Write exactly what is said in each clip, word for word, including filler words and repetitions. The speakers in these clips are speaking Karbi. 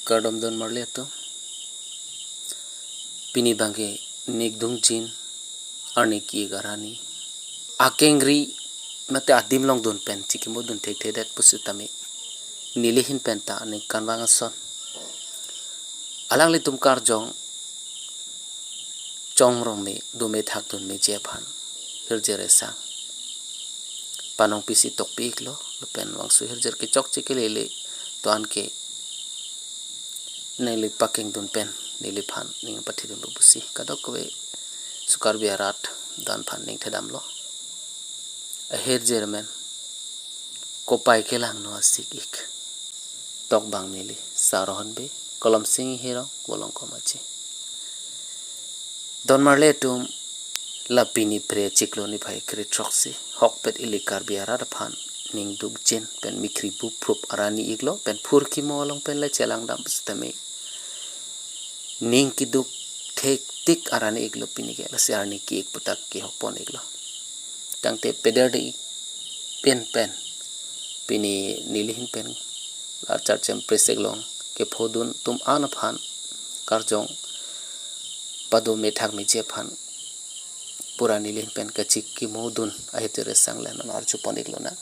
Kardom don marli atum. Pini abangke nik dungjin arni ki-ik arani akengri mate adim longdun pen chikimodun thekthedet pusitame neli ahin pen ta aningkanvang ason alanglitum karjong chongrong me dome thakdun meji aphan hirjir esang panong pisi tokpi-iklo, lapen vangsu hirjir kechokche kelele do-an ke neli pakengdun pen neliphan ning pathidun pusi kadokave Karbi arat do-an aphan ning thedamlo. Ahirjir amen Kopai Kelangno Asik-ik. Tokbang neli Sar Hornbill, Kolom Sing Hirong, Volongkom Aje. Don marli atum, la pini Phre chiklo niphai kre throksi hokpet ili Karbi arat aphan ning dungjin pen mikhri buprup arani-iklo pen phurkimo along pen le chelangdam pusitame ning kiduk thektik arani-iklo pini ke, lasi arni ki-ik pu ta kehokpon-iklo. Tangte pederde-ik pen pen pini neli ahin pen archar chem presek long kephodun atum an aphan karjong padome thak meji aphan pura neli ahin pen kachikimodun ahirjir esang le non arjupon-iklonang.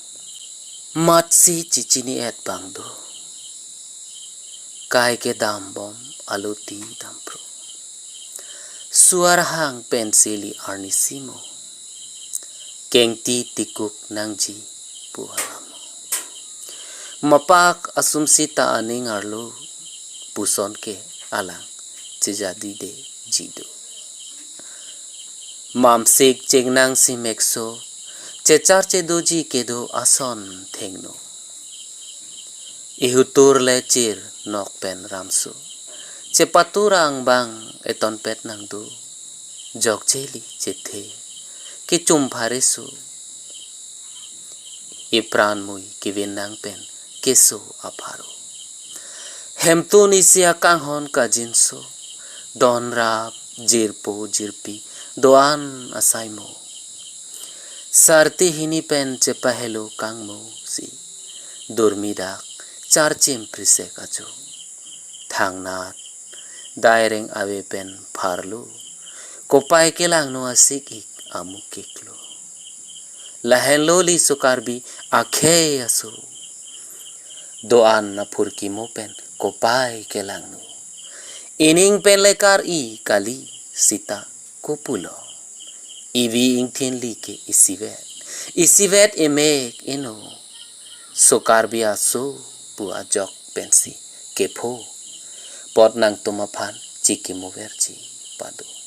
Matsi chichini-et abang do, kai kedambom aluti damphru. Suar hang pen sili arnisi mo, kengti tikuk nangji pu alam mo. Mapak asumsi ta aning arlo puson ke alang chejadide ji do. Mamsik chengnang si mekso, chechar chedoji kedo ason thengno. Ihutur le chir nok pen ramso, chepaturang abang etonpet nangdo, jokjeli chethe kechum phariso. Ipran mui kevin nang pen keso apharo. Hemtun isi akanghon kajinso, donrap jirpo jirpi do-an asai mo. Sarti hini pen chepahelo kangmo si, durmidak charchim prisek ajo. Thangnat daireng ave pen pharlo, Kopai Kelangno Asik-ik amukiklo. Lahenlo li Karbi akhei aso, do-an aphurkimo pen Kopai Kelangno. Ining pen le kar-i kali sita kopulo. Ivi ingthin li ke isivet, isivet imek ino. Karbi aso pu ajok pensi kepho apot nangtum aphan chikimoverji pado.